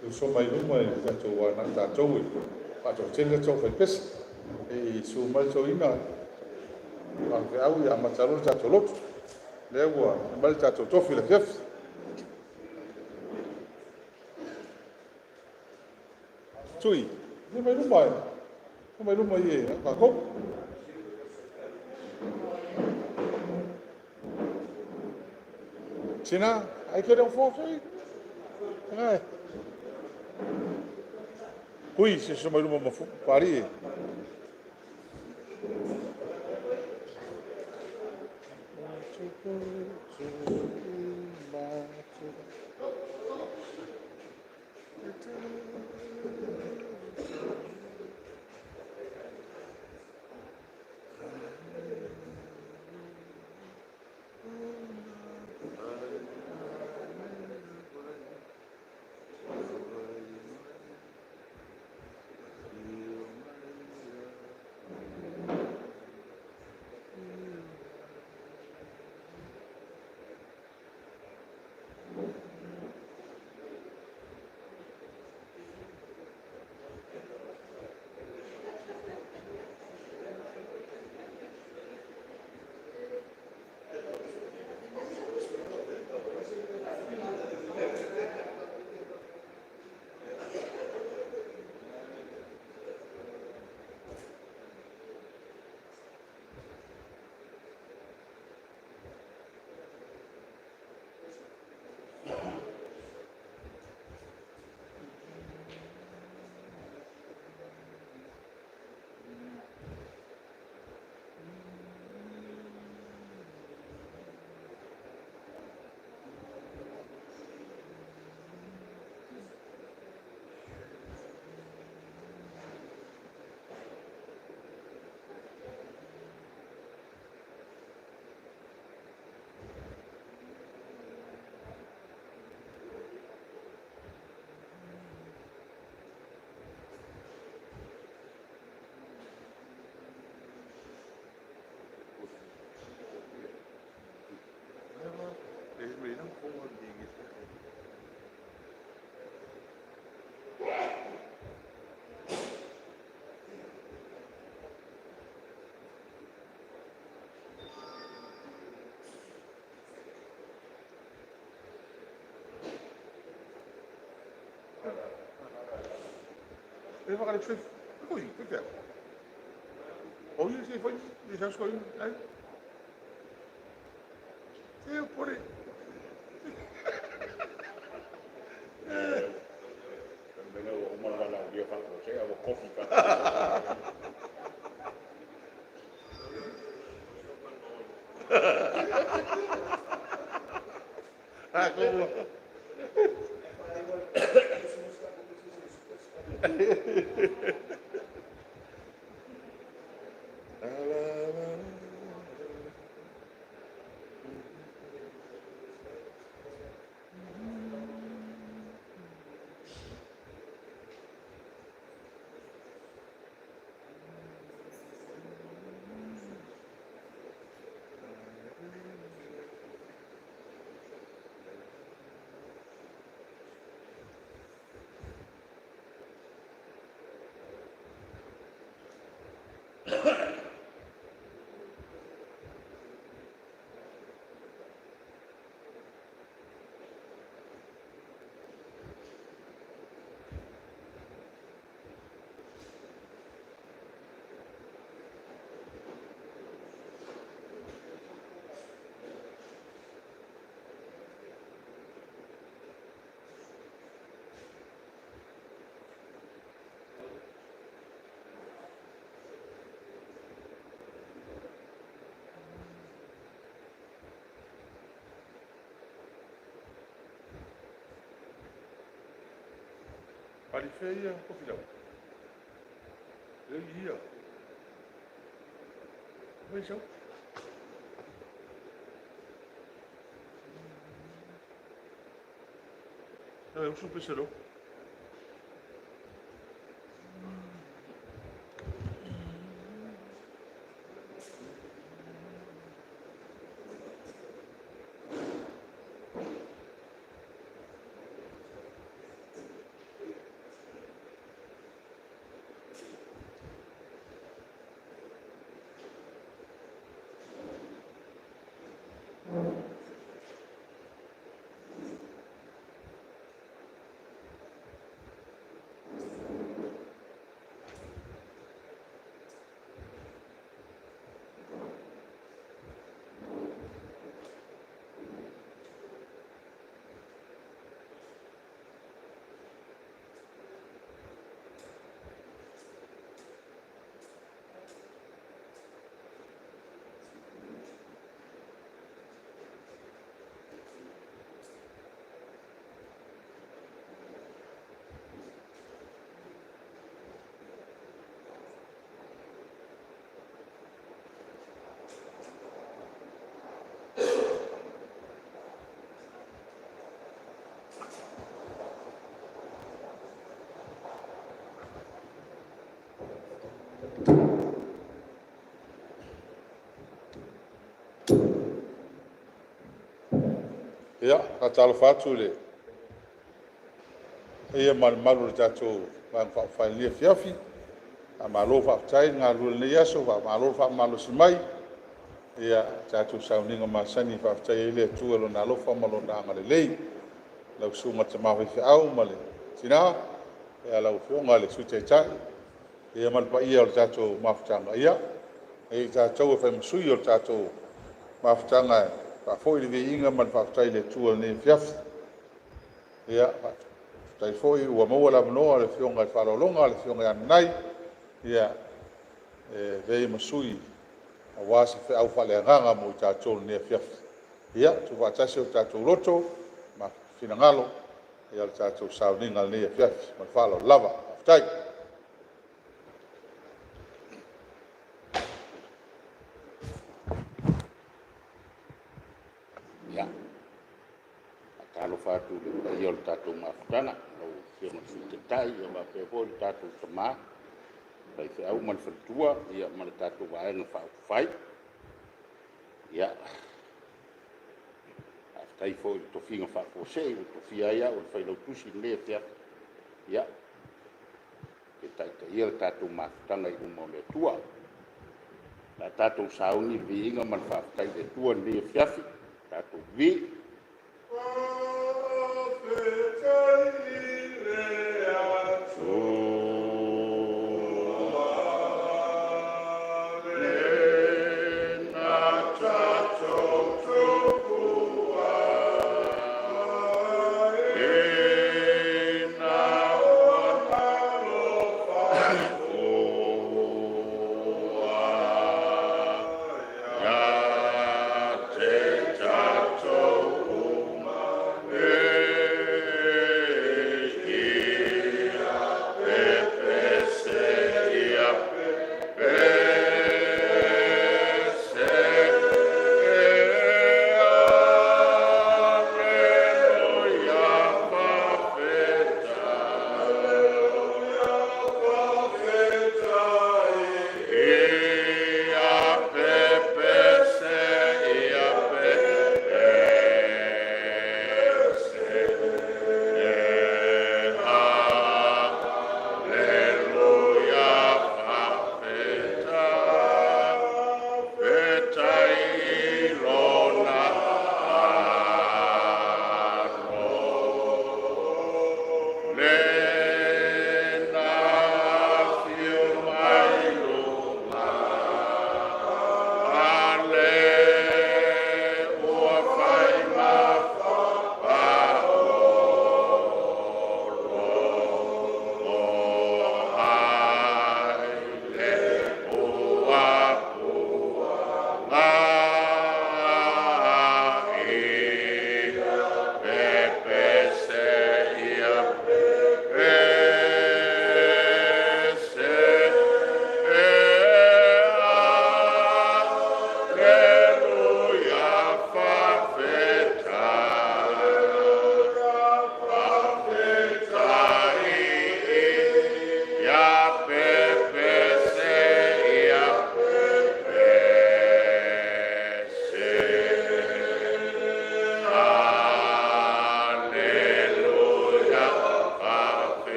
Se uso mai luma i le tatou agai tatou e faatoatele le tatou aufaipese. Se i susu mai le toeaina faifeau ia amata loa le tatou lotu. O lea ua aumai le tatou tofi i le afiafi. Tui, se i mai luma i i e alo tatou. Tina, ai e te le o foi. Tui, se i susu mai luma ma Papalii. Alifea ia Tofilau? Ia. Fai mai sau. E usu le pese a Leota. Ia, faatalofa atu i le paia ma le mamalu o le tatou Vaega Faaupufai i lenei afiafi. Faamalo faafetai le galulue i lenei aso, faamalo le faamalolosi mai i a tatou sauniga masani e faafetaia ai le Atua i Lona alofa ma Lona agalelei. Lau Susuga i le Tama Faifeau ma le Tina, lau Afioga i le Sui Taitai ma le paia o le tatou mafutaga, ia e i ai tatou e fai ma sui o le tatou mafutaga e faafoi le viiga ma le faafetai i le Atua i lenei afiafi. Ia faafetai foi ua maua le avanoa o le Afioga i le Faaaloaloga le Afioga ia Nanai e avea ia ma sui aua se feau faaleagaga mo i tatou i lenei afiafi. Ia tuufaatasi o tatou loto ma finagalo i le tatou sauniga i lenei afiafi. Ma le faaaloalo lava. Faafetai. Ia, faatalofa atu i le paia o le tatou mafutaga, lau Afioga i le Sui Taitai faapea foi le tatou tama faifeau ma le faletua ma le tatou Vaega Faaupufai. Ia, faafetai foi i le tofiga faafuasei ua tofia ai au e le Failautusi i lenei afiafi e taitaia le tatou mafutaga i luma o le Atua. O le a tatou sauni i le viiga ma le faafetai i le Atua i lenei afiafi, tatou vivii. Faafetai i le Atua lena tatou tupua i na ona alofa ia te tatou uma e.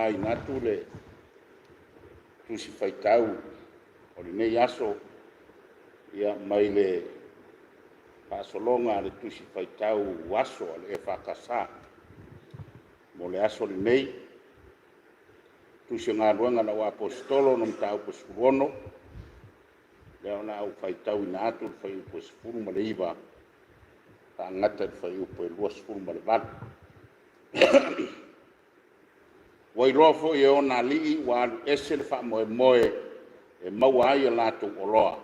faaaogaina atu le Tusi Faitau o lenei aso mai le faasologa a le Tusi Faitau Aso a le EFKS mo le aso lenei. Tusi o Galuega a le Auaposeitolo Mataupu 16, lea o le a ou faitauina atu le fuaiupu e 19 faagata i le fuaiupu e 28. Ua iloa foi e ona alii ua alu ese le faamoemoe e maua ai a latou oloa,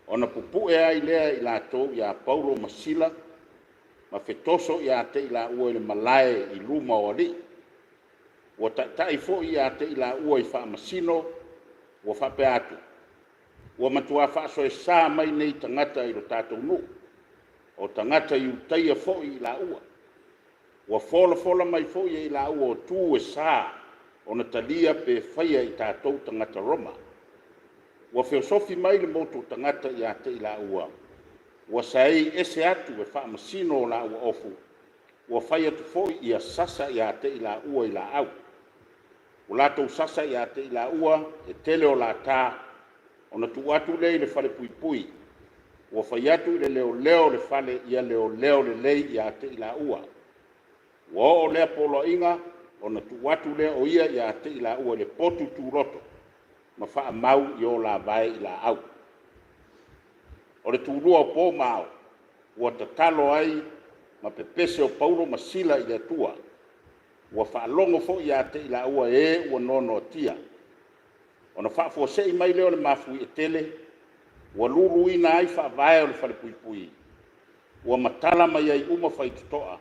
ona pupue ai lea e i latou ia Paulo ma Sila ma fetoso ia te i laua i le malae i luma o alii. Ua taitai foi ia te i laua i faamasino ua faapea atu, “Ua matua faasoesa mai nei tagata i lo tatou nuu, o tagata Iutaia foi i laua. Ua folafola mai foi e i laua o tu e sa ona talia pe faia e i tatou tagata Roma. Ua feosofi mai le motu o tagata ia te i laua, ua saei ese atu e faamasino laua ofu, ua fai atu foi ia sasa ia te i laua i laau. Ua latou sasa ia te i laua le tele o lata, ona tuu atu lea i le falepuipui. Ua fai atu i le leoleo o le fale ia leoleo lelei ia te i laua. Ua oo lea poloaiga, ona tuu atu lea o ia ia te i laua i le potu tuloto ma faamau i olavae i laau. O le tulua o po ma ao, ua tatalo ai ma pepese o Paulo ma Sila i le Atua, ua faalogo foi ia te i laua e ua noanoatia. Ona faafuasei mai lea o le mafuie tele, ua luluina ai faavae o le falepuipui, ua matala mai ai uma faitotoa,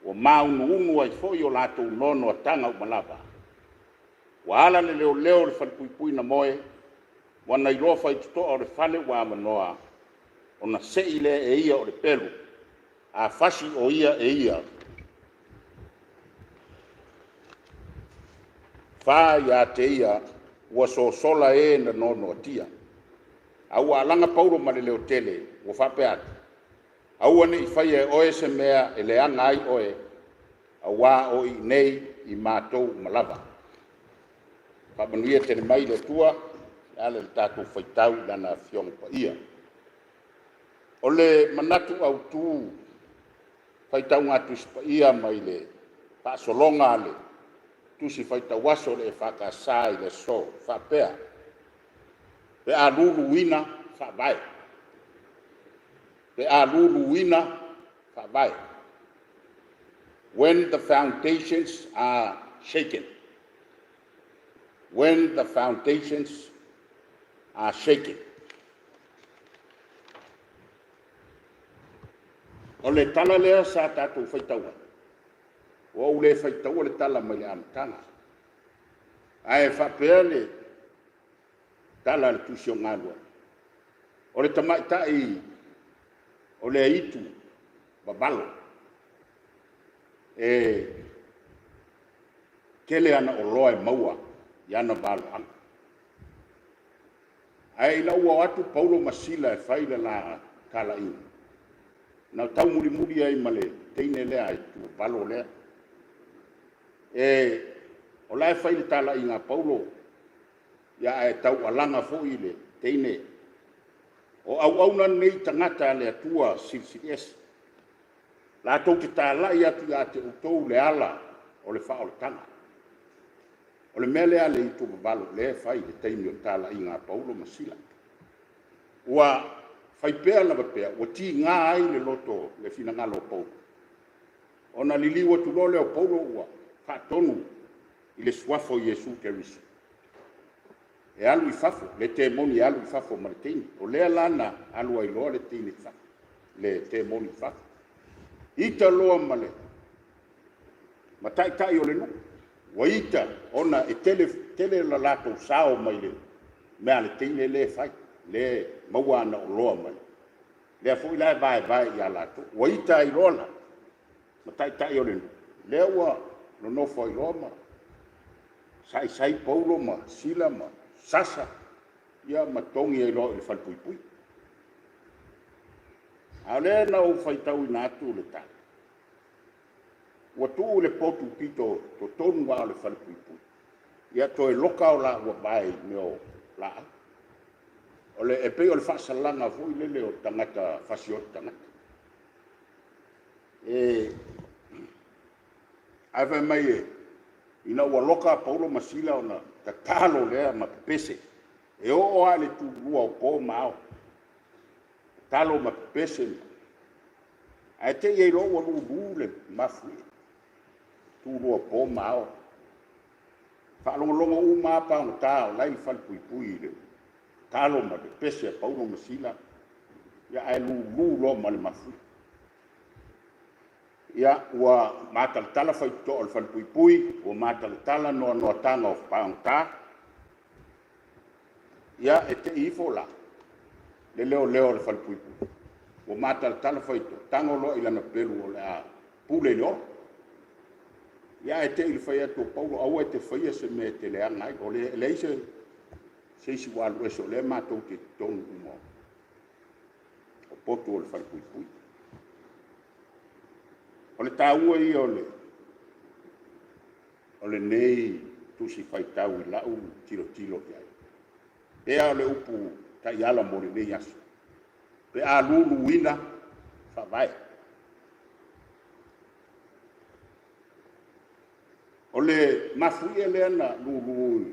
ua māunuunu ai foi o latou noanoataga uma lava. Ua ala le leoleo o le falepuipui na moe, ua na iloa faitotoa o le fale ua avanoa, ona sei lea e ia o le pelu, a fasi o ia e ia, fa ia te ia ua sosola e na noanoatia. A ua alaga Paulo ma le leotele ua faapea atu, “Aua ne i faia e oe se mea e leaga ai oe, aua o i inei i matou uma lava.” Faamanuia tele mai le Atua e ala i le tatou faitau i Lana Afioga Paia. O le manatu autu faitauga Tusi Paia mai le faasologa a le Tusi Faitau Aso a le EFKS i le aso, e faapea; pe a luluina faavae. Pe a luluina faavae. When the foundations are shaken. When the foundations are shaken. O le tala lea sa tatou faitau ai, ua ou le faitaua le tala mai le amataga, ae faapea le tala a le Tusi o Galuega, o le tamaitai o le aitu vavalo, e tele ana oloa e maua i ana valoaga. Ae ina ua o atu Paulo ma Sila e fai le la talaiga, na taumulimuli ai ma le teine lea aitu vavalo lea. O la e fai i le talaiga a Paulo, ae taualaga foi le teine. O auauna nei a tagata a le Atua Silisili Ese, latou te talai atu ia te outou le ala o le faaolataga. O le mea lea a le aitu vavalo o lea e fai i le taimi o le talaiga a Paulo ma Sila. Ua fai pea lava pea, ua tiga ai le loto, le finagalo o Paulo, ona liliu atu loa lea o Paulo ua faatonu i le suafa o Iesu Keriso e alu i fafo, le temoni e alu i fafo ma le teine. O lea la na alu ai loa le teine i fafo, le temoni i fafo. Ita loa ma taitai o le nuu, ua ita ona e tele tele lo latou sao mai le mea a le teine lea e fai, lea e maua ana oloa mai, lea foi la e vaevae ia latou. Ua ita ai loa la ma taitai o le nuu, lea ua nonofo ai loa ma saisai Paulo ma Sila ma sasa ma togi ai loa i le falepuipui. A o lea na ou faitauina atu le tala, Ua tuu le potu pito totonu lava o le falepuipui, ia toe loka o laua vae i mea o laau. O le, e pei o le faasalaga foi lele o tagata fasioti tagata. E, ae fai mai e, ina ua loka Paulo ma Sila ona tatalo lea ma pepese, e oo lava i le tulua o po ma ao, tatalo ma pepese. Ae te i ai loa ua lulu le mafuie, tulua o po ma ao. Faalogologo uma lava pagota o la e i le falepuipui i le tatalo ma le pepese a Paulo ma Sila, ae lulu loa ma le mafuie. Ia, ua matalatala faitotoa o le falepuipui, ua matalatala noanoataga o pagota. Ia, e te i ifo la le leoleo o le falepuipui, ua matalatala faitotoa, tago loa i lana pelu o le a pule i le ola. Ia ae te i le fai atu o Paulo, aua e te faia se mea e te leaga ai, e leai se isi ua alu ese o lea matou te i totonu uma o potu o le falepuipui. O le taua ia o lenei tusi faitau i lau tilotilo i ai, e pei lava o le upu taiala mo lenei aso, pe a luluina faavae. O le mafuie lea na lulu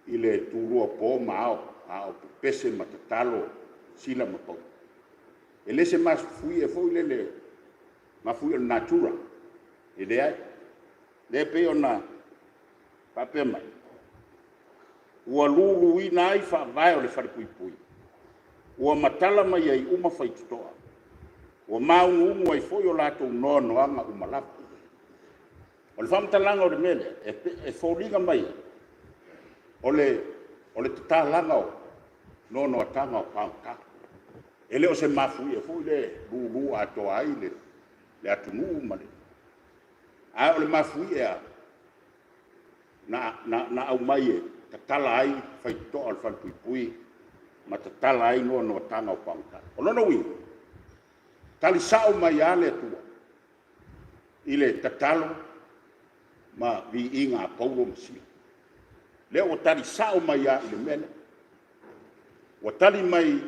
i le tulua o po ma ao a o pepese ma tatalo Sila ma Paulo, e le se mafuie foi lele mafuie o le natura, e leai. O lea e pei ona faapea mai, ua luluina ai faavae o le falepuipui, ua matala mai ai uma faitotoa, ua magunuunu ai foi o latou noanoaga uma lava. O le faamatalaga o le mea lea, e foliga mai o le tatalaga o noanoataga o pagota. E le o se mafuie foi lea e lulu atoa ai le atunuu, a o le mafuie lava na aumai e tatala ai faitotoa o le falepuipui ma tatala ai noanoataga o pagota. O lona uiga, tali sao mai lava le Atua i le tatalo ma viiga a Paulo ma Sila. O lea ua tali sao mai lava i le mea lea. Ua tali mai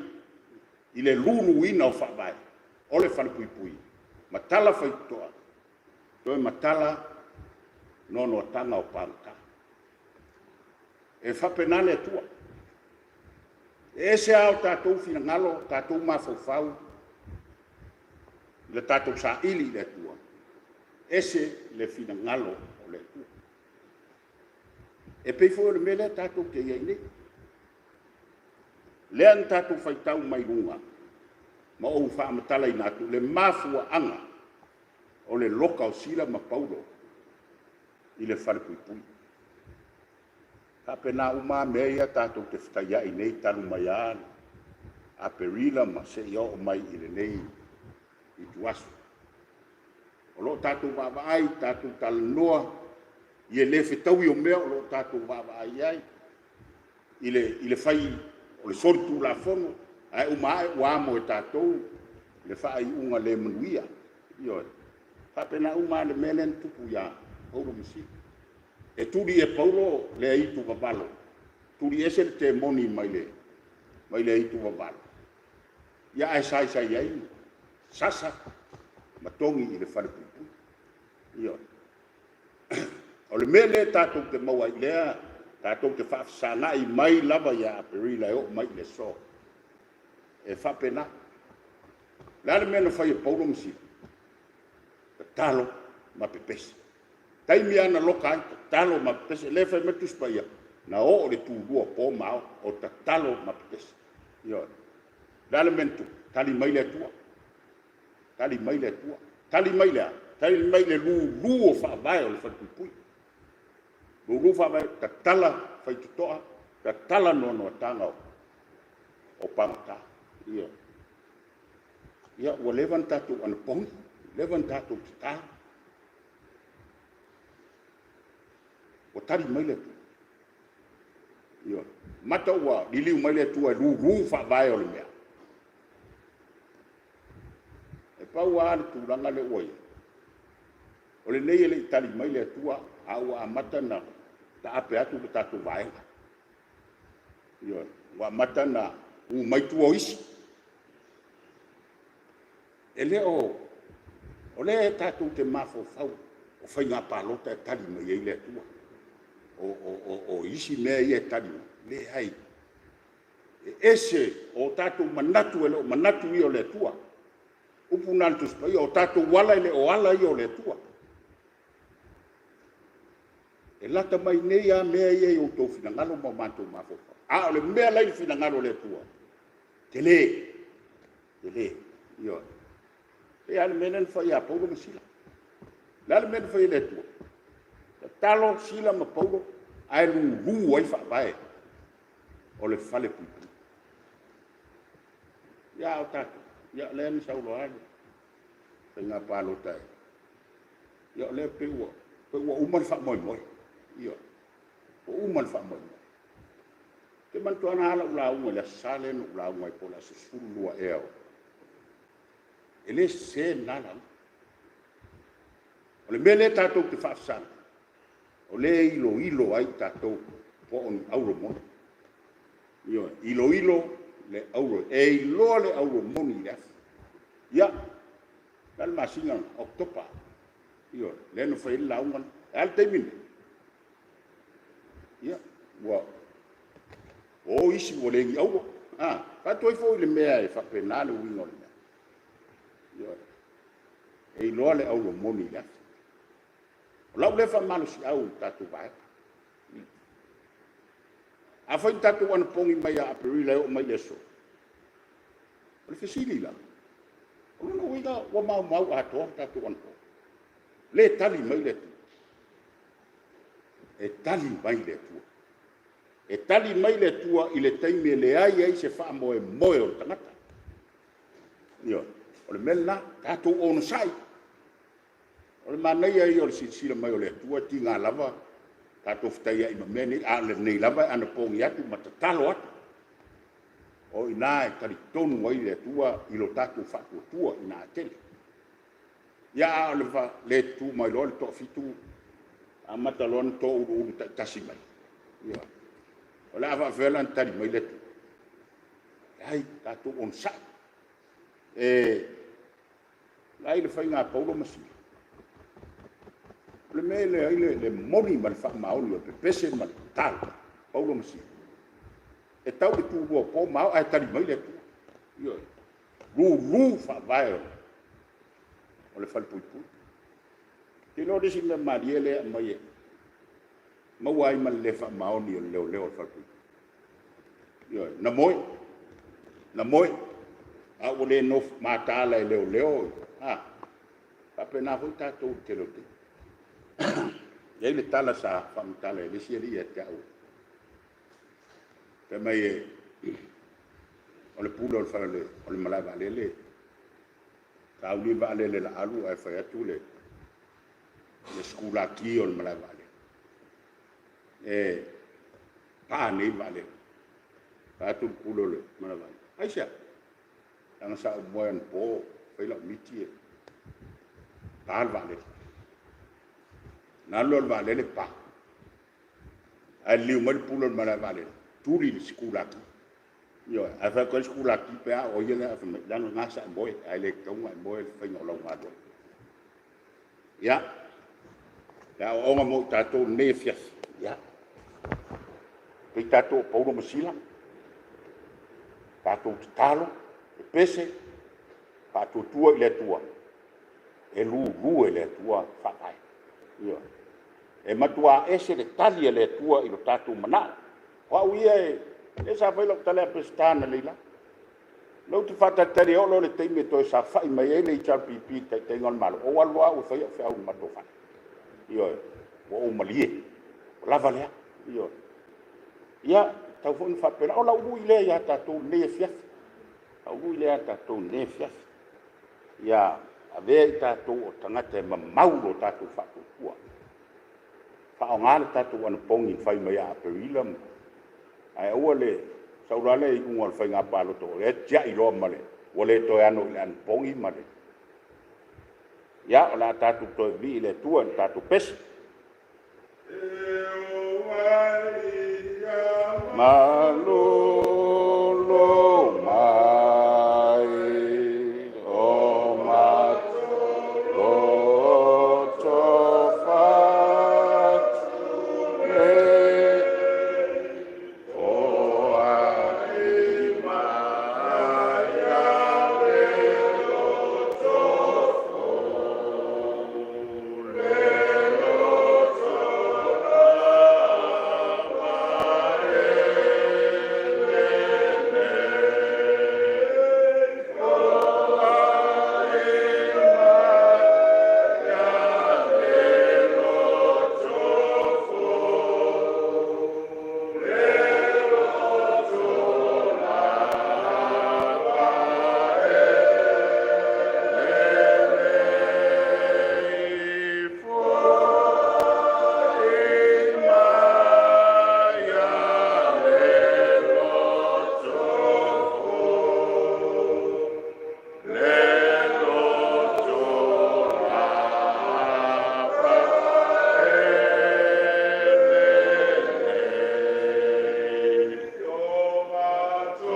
i le luluina o faavae o le falepuipui, matala faitotoa, toe matala noanoataga o pagota. E faapena le Atua. E ese lava o tatou finagalo, o tatou mafaufau i le tatou saili i le Atua, ese le finagalo o le Atua. E pei foi o le mea lea tatou te i ai nei. O lea na tatou faitau mai luga ma ou faamatalaina atu le mafuaaga o le loka o Sila ma Paulo i le falepuipui. E faapena uma lava mea ia tatou te fetaiai nei talu mai lava Aperila ma seia oo mai i lenei ituaso. O lo o tatou vaavaai, tatou talanoa i le le fetaui o mea o lo o tatou vaavaai i ai i le fai o le solitulafono, ae uma ae ua amo e tatou le faaiuga le manuia. Ioe. E faapena uma lava le mea lea na tupu ia Paulo ma Sila. E tuli e Paulo le aitu vavalo, tuli ese le temoni mai le aitu vavalo, ae saisai ai ma sasa ma togi i le falepuipui. Ioe. O le mea lea tatou te maua ai, lea tatou te faafesagai mai lava ia Aperila e oo mai i le aso. E faapena. O le a le mea na fai e Paulo ma Sila? Tatalo ma pepese. Taimi lava na loka ai, tatalo ma pepese. O lea e fai mai le Tusi Paia, na oo i le tulua o po ma ao o tatalo ma pepese. Ioe. O le a le mea na tupu? Tali mai le Atua. Tali mai le Atua. Tali mai i le a? Tali mai i le lulu o faavae o le falepuipui. Lulu faavae, tatala faitotoa, tatala noanoataga o pagota. Ioe. Ia, ua leva ona tatou anapogi, leva ona tatou tatalo, ua tali mai le Atua. Ioe. Mata ua liliu mai le Atua e lulu faavae o le mea. E pau lava le tulaga lea ua i ai, O lenei e le i tali mai le Atua, a ua amata ona taape atu le tatou vaega. Ioe, ua amata ona tu mai tua o isi. E le o, o lea tatou te mafaufau o faiga palota e tali mai ai le Atua. O isi mea ia e tali mai, leai. E ese o tatou manatu e le o manatu ia o le Atua. O upu na a le Tusi Paia, o tatou ala e le o ala ia o le Atua. E lata mai nei lava mea ia i o outou finagalo ma o matou mafaufau, a o le mea la e i le finagalo o le Atua, e tele, tele. Ioe. E pei lava o le mea lea na fai ia Paulo ma Sila. O le a le mea na fai e le Atua? Tatalo Sila ma Paulo ae lulu ai faavae o le falepuipui. Ia a o tatou, ia o lea na sau loa lava le faiga palota, ia o lea pei ua uma le faamoemoe. Ioe, ua uma le faamoemoe. Ou te manatua lava lau lauga i le Aso Sa lea na ou lauga ai po o le aso 12 ea. E le sese lena lauga. O le mea lea tatou te faafesagai, o lea e iloilo ai tatou po o ni auro moni. Ioe, iloilo le auro, e iloa le auro moni i le afi. Ia, o le a le masina lena? Oketopa. Ioe, lea na fai ai le lauga lea. O le a le taimi lenei? Ia, ua o isi ua le ni auro. A fai atu ai foi i le mea e faapena le uiga o le mea. Ioe. E iloa le auro moni i le afi. O lau lea faamalosiau i le tatou Vaega. Afai na tatou anapogi mai ia Aperila e oo mai i le aso, o le fesili la, o lona uiga ua maumau atoa le tatou anapogi? Le tali mai le Atua? E tali mai le Atua. E tali mai le Atua i le taimi e leai ai se faamoemoe o le tagata. Ioe, o le mea lena, tatou onosai. O le manaia ia o le silasila mai o le Atua, e tiga lava tatou fetaiai ma mea nei, a o lenei lava e anapogi atu ma tatalo atu. O i ina e talitonu ai le Atua i lo tatou faatuatua ina a tele. Ia, a o le le tutu mai loa le toafitu amata loa ona touluulu taitasi mai, ioe, o le a faapefea la ona tali mai le Atua? Leai, tatou onosai. E vaai i le faiga a Paulo ma Sila? O le mea e iloa ai le moni ma le faamaoni o le pepese ma le tatalo a Paulo ma Sila, e tau i le tulua o po ma ao ae tali mai le Atua. Ioe. Lulu faavae o le falepuipui. Ou te iloa o le isi mea malie lea e aumai e maua ai ma le le faamaoni o le leoleo o le falepuipui. Ioe, na moe, na moe, a ua le nofo mataala e leoleo. A faapena foi tatou i le tele o taimi. E i ai le tala sa faamatala e le isi alii ia te au, fai mai o le pule o le malae vaalele, sauni le vaalele o le a alu ae fai atu le sikulaki o le malae vaalele, e pa nei le vaalele. Fai atu le pule o le malae vaalele, aisea? Leaga sa ou moe anapo fai lau miti e pa le vaalele. Ona alu lea o le vaalele pa. Ae liliu mai le pule o le malae vaalele, tuli le sikulaki. Ioe. Ae fai atu ai le sikulaki, pe a o ia lea, ae fai mai, leaga lena sa e moe, ae le tatau ona e moe le faiga o lau galuega. Ia, le aoaoga mo i tatou i lenei afiafi, ia, pei tatou o Paulo ma Sila, tatou tatalo, pepese, faatuatua i le Atua, e lulu e le Atua faavae. Ioe. E matua ese le tali a le Atua i lo tatou manao. O au ia, lea sa fai lau tala ia Peseta analeila, o lea ou te faatalitali e oo loa i le taimi e toe saofai mai ai le HRPP i le taitaiga o le Malo, ou alu loa au e fai au feau i le matou fale. Ioe. Ua ou malie, ua lava lea. Ioe. Ia, e tatau foi ona faapena. O lau lui lea ia tatou i lenei afiafi, lau lui lea ia tatou i lenei afiafi, ia avea i tatou o tagata e mamau lo tatou faatuatua, faaaoga le tatou anapogi na fai mai ia Aperila ae aua le sau loa le iuga o le faiga palota o lea e tiai loa ma le ua le toe ano i le anapogi ma le… Ia, o le a tatou toe vivii i le Atua i le tatou pese. Malulu mai o matou loto foai mai le loto fou, le loto lava e lelei. Foai mai le loto fou, le loto lava e lelei. Foai mai le loto fou, le loto lava e lelei. O loto augata, o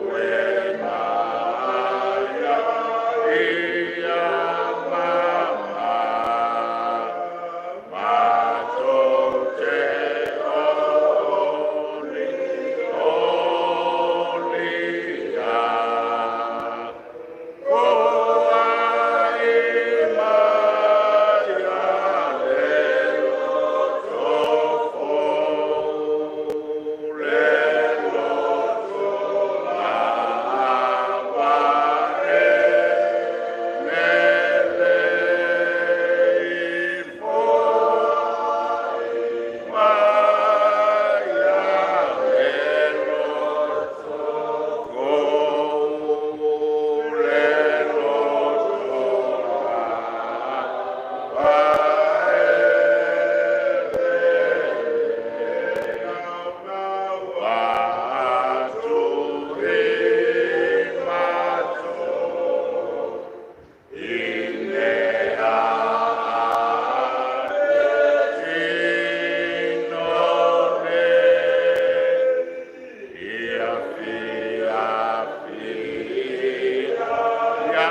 oe le augofie, galuega aia mama, matou te oli oli ia. Foai mai le loto fou, le loto lava e lelei. Foai mai le loto fou, le loto lava e lelei. Maturi matou i le tino nei, ia fiafia ia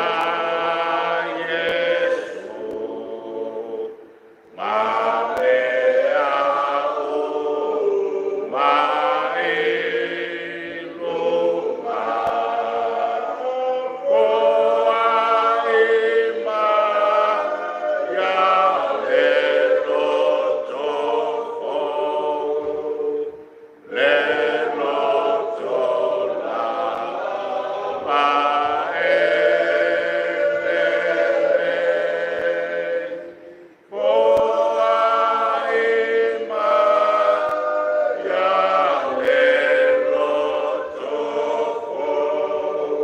Iesu, ma mea uma i luga. Foai mai le loto fou, le loto lava e lelei. Foai mai le loto fou,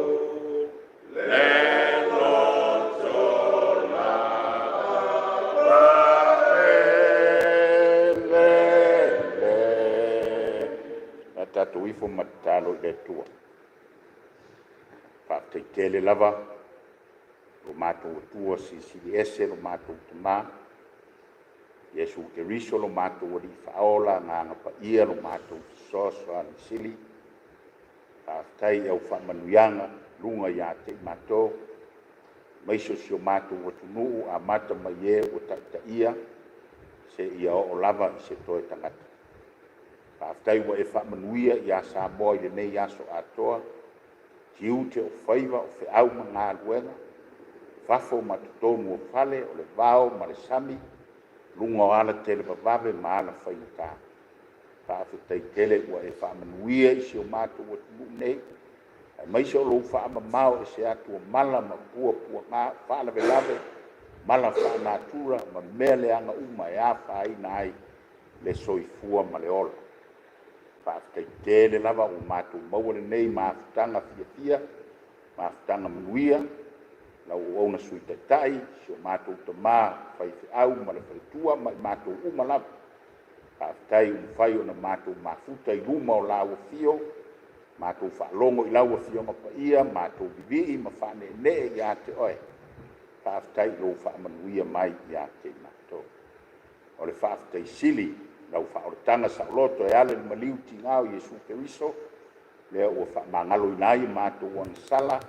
le loto lava e lelei. O le a tatou ifo ma tatalo i le Atua. Faafetai tele lava i lo matou Atua Silisili Ese lo matou Tama, Iesu Keriso lo matou Alii Faaola, Agaga Paia lo matou Fesoasoani Sili. Faafetai i au faamanuiaga i luga ia te i matou, aemaise o si o matou atunuu, amata mai e ua taitaia seia oo lava i se toe tagata. Faafetai ua e faamanuia ia Samoa i lenei aso atoa, tiute o faiva, o feau ma galuega, fafo ma totonu o fale, o le vao ma le sami, luga o alatelevavave ma alafaigata. Faafetai tele ua e faamanuia i si o matou atunuu nei, aemaise o lou faamamao ese atu o mala ma puapuaga, o faalavelave, mala faale-natura ma mea leaga uma e afaina ai le soifua ma le ola. Faafetai tele lava ua matou maua lenei mafutaga fiafia. mafutaga manuia lau auauna Sui Taitai, si o matou tama faifeau ma le faletua ma i matou uma lava. Faafetai ua mafai ona matou mafuta i luma o lau afio, matou faalogo i lau Afioga Paia, matou vivii ma faaneenee ia te oe. Faafetai i lou faamanuia mai ia te i matou. O le faafetai sili i lau faaolataga saoloto e ala i le maliu tiga o Iesu Keriso, lea ua faamagaloina ai a matou agasala.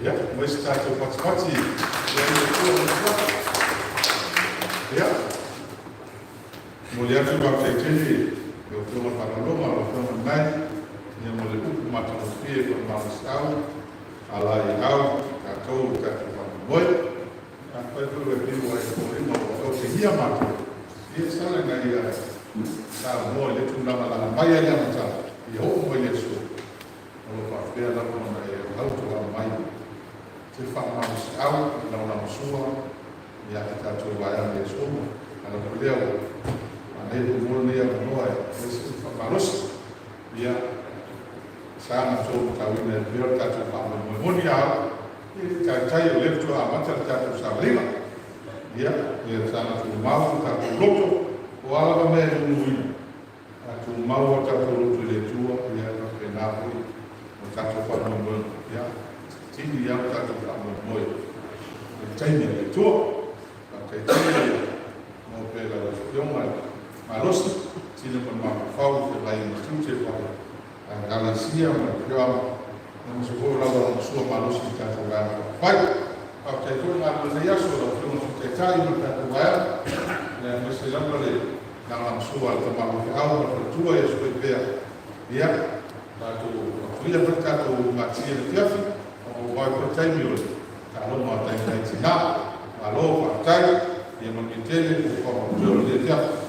Ia, mai se tatou fatufati i le Atua ma le. Ia, momoli atu le faafetai tele i lau Afioga i le Faaaloaloga lau Afioga Nanai, ia ma le upu matagofie faamalosiau alaaiau tatou i le tatou faamoemoe. Afai foi ua e fiu e foliga ua otegia matou, ia sala ina ia saunoa i lea tulaga leaga mai lava i le amataga ia oo mai le aso, o lo o faapea lava ona e tautua mai se faamalosiau i lagolagosua ia i tatou vaega i aso uma. Ala foi lea ua manaia foi mo lenei avanoa e fai se faamalosi. Ia, sa na outou matauina e pea o le tatou faamoemoe moni lava au, e le taitai o lea faatoa amata le tatou savaliga. Ia, ia saga tumau le tatou loto, o a lava mea e luluina, a tumau lava tatou loto i le Atua, ia e faapena foi o tatou faamoemoega. Ia, Tini lava lo tatou faamoemoe i le taimi a le Atua. Faafetai tele mo pea lau Afioga i le malosi, tino ma le mafaufau i feagai ai ma tiute faale-Ekalesia ma le afioaga, aemaise foi o lau lagolagosua malosi i le tatou Vaega Faaupufai. Faafetai foi le galulue i lenei aso i lau Afioga i le Sui Taitai ma le tatou Vaega, aemaise lava le lagolagosua a le tama faifeau ma le faletua ia Suaipea. Ia, tatou aofia foi le tatou matia i le afiafi, ua vave foi le taimi o le taaloga a nai tina. Malo faafetai, ia manuia tele fuafuaga o totoe o lenei afiafi.